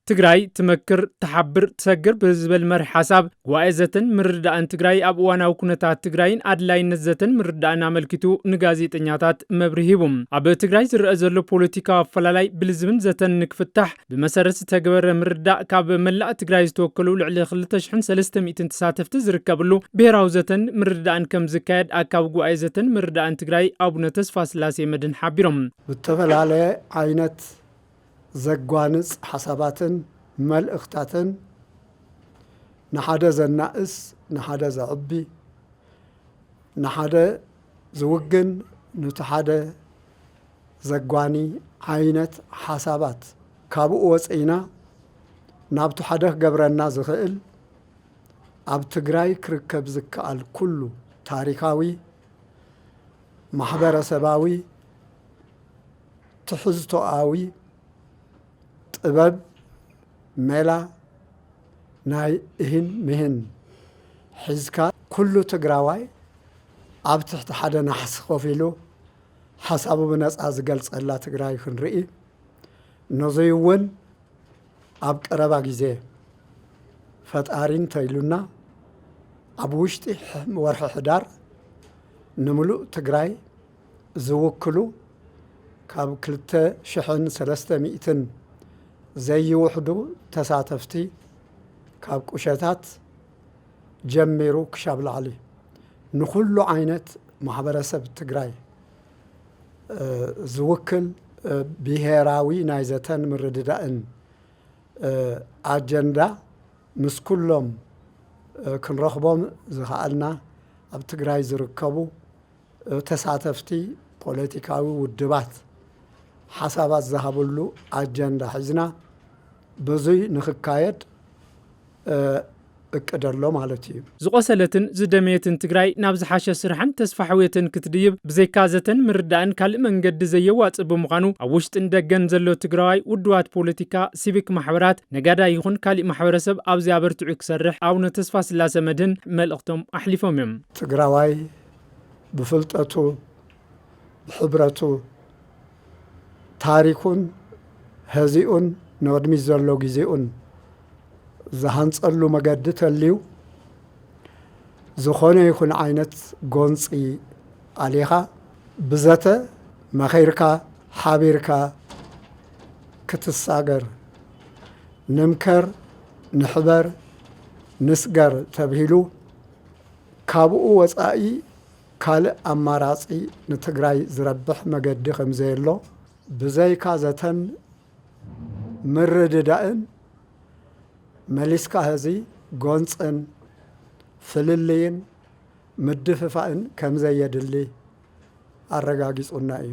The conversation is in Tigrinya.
ትግራይ ትመክር፣ ትሓብር፣ ትሰግር ብዝብል መሪሕ ሓሳብ ጉባኤ ዘተን ምርድዳእን ትግራይ ኣብ እዋናዊ ኩነታት ትግራይን ኣድላይነት ዘተን ምርድዳእን ኣመልኪቱ ንጋዜጠኛታት መብርሂ ሂቡ። ኣብ ትግራይ ዝረአ ዘሎ ፖለቲካዊ ኣፈላላይ ብልዝብን ዘተን ንክፍታሕ ብመሰረት ዝተገበረ ምርዳእ ካብ መላእ ትግራይ ዝተወከሉ ልዕሊ ክልተ ሽሕን ሰለስተ ሚእትን ተሳተፍቲ ዝርከብሉ ብሄራዊ ዘተን ምርድዳእን ከም ዝካየድ ኣካቢ ጉባኤ ዘተን ምርድዳእን ትግራይ ኣቡነ ተስፋስላሴ መድህን ሓቢሮም። ብተፈላለየ ዓይነት ዘጓንጽ ሓሳባትን መልእኽታትን ንሓደ ዘናእስ፣ ንሓደ ዘዕቢ፣ ንሓደ ዝውግን፣ ኑቲ ሓደ ዘጓኒ ዓይነት ሓሳባት ካብኡ ወጽኢና ናብቲ ሓደ ክገብረና ዝኽእል ኣብ ትግራይ ክርከብ ዝከኣል ኩሉ ታሪኻዊ፣ ማሕበረሰባዊ፣ ትሕዝቶኣዊ፣ ጥበብ፣ ሜላ ናይ እህን ምህን ሒዝካ ኩሉ ትግራዋይ ኣብ ትሕቲ ሓደ ናሕሲ ኮፍ ኢሉ ሓሳቡ ብነጻ ዝገልጸላ ትግራይ ክንርኢ፣ ነዙይ እውን ኣብ ቀረባ ግዜ ፈጣሪ እንተኢሉና ኣብ ውሽጢ ሕ-፣ ወርሒ ሕዳር ንምሉእ ትግራይ ዝውክሉ ካብ ክልተ ሽሕን ሰለስተ ሚእትን ዘይውሕዱ ተሳተፍቲ ካብ ቁሸታት ጀሚሩ ክሻብ ላዕሊ ንኹሉ ዓይነት ማሕበረሰብ ትግራይ፣ እ፣ ዝውክል፣ እ፣ ብሄራዊ ናይ ዘተን ምርድዳእን፣ እ፣ ኣጀንዳ ምስ ኩሎም፣ እ፣ ክንረኽቦም ዝኸኣልና ኣብ ትግራይ ዝርከቡ፣ እ፣ ተሳተፍቲ ፖለቲካዊ ውድባት ሓሳባት ዝሃብሉ ኣጀንዳ ሒዝና ብዙይ ንክካየድ፣ እ፣ እቅድ ኣሎ ማለት እዩ። ዝቆሰለትን ዝደመየትን ትግራይ ናብ ዝሓሸ ስራሕን ተስፋ ሕውየትን ክትድይብ ብዘይካ ዘተን ምርዳእን ካልእ መንገዲ ዘየዋጽእ ብምዃኑ ኣብ ውሽጥን ደገን ዘሎ ትግራዋይ ውድባት ፖለቲካ፣ ሲቪክ ማሕበራት፣ ነጋዳይ ይኹን ካሊእ ማሕበረሰብ ኣብዚ ኣበርቲዑ ክሰርሕ ኣቡነ ተስፋ ስላሰ መድህን መልእኽቶም ኣሕሊፎም እዮም። ትግራዋይ ብፍልጠቱ፣ ብሕብረቱ፣ ታሪኩን ሀዚኡን ንቕድሚት ዘሎ ግዜኡን ዝሃንጸሉ መገዲ ተልዩ፣ ዝኾነ ይኹን ዓይነት ጎንጺ ኣሊኻ ብዘተ መኺርካ፣ ሓቢርካ ክትሳገር፣ ንምከር፣ ንሕበር፣ ንስገር ተብሂሉ ካብኡ ወጻኢ ካልእ ኣማራጺ ንትግራይ ዝረብሕ መገዲ ከምዘየሎ፣ ብዘይካ ዘተን ምርድዳእን መሊስካ ህዚ ጎንጽን ፍልልይን ምድፍፋእን ከምዘየድሊ ኣረጋጊጹና እዩ።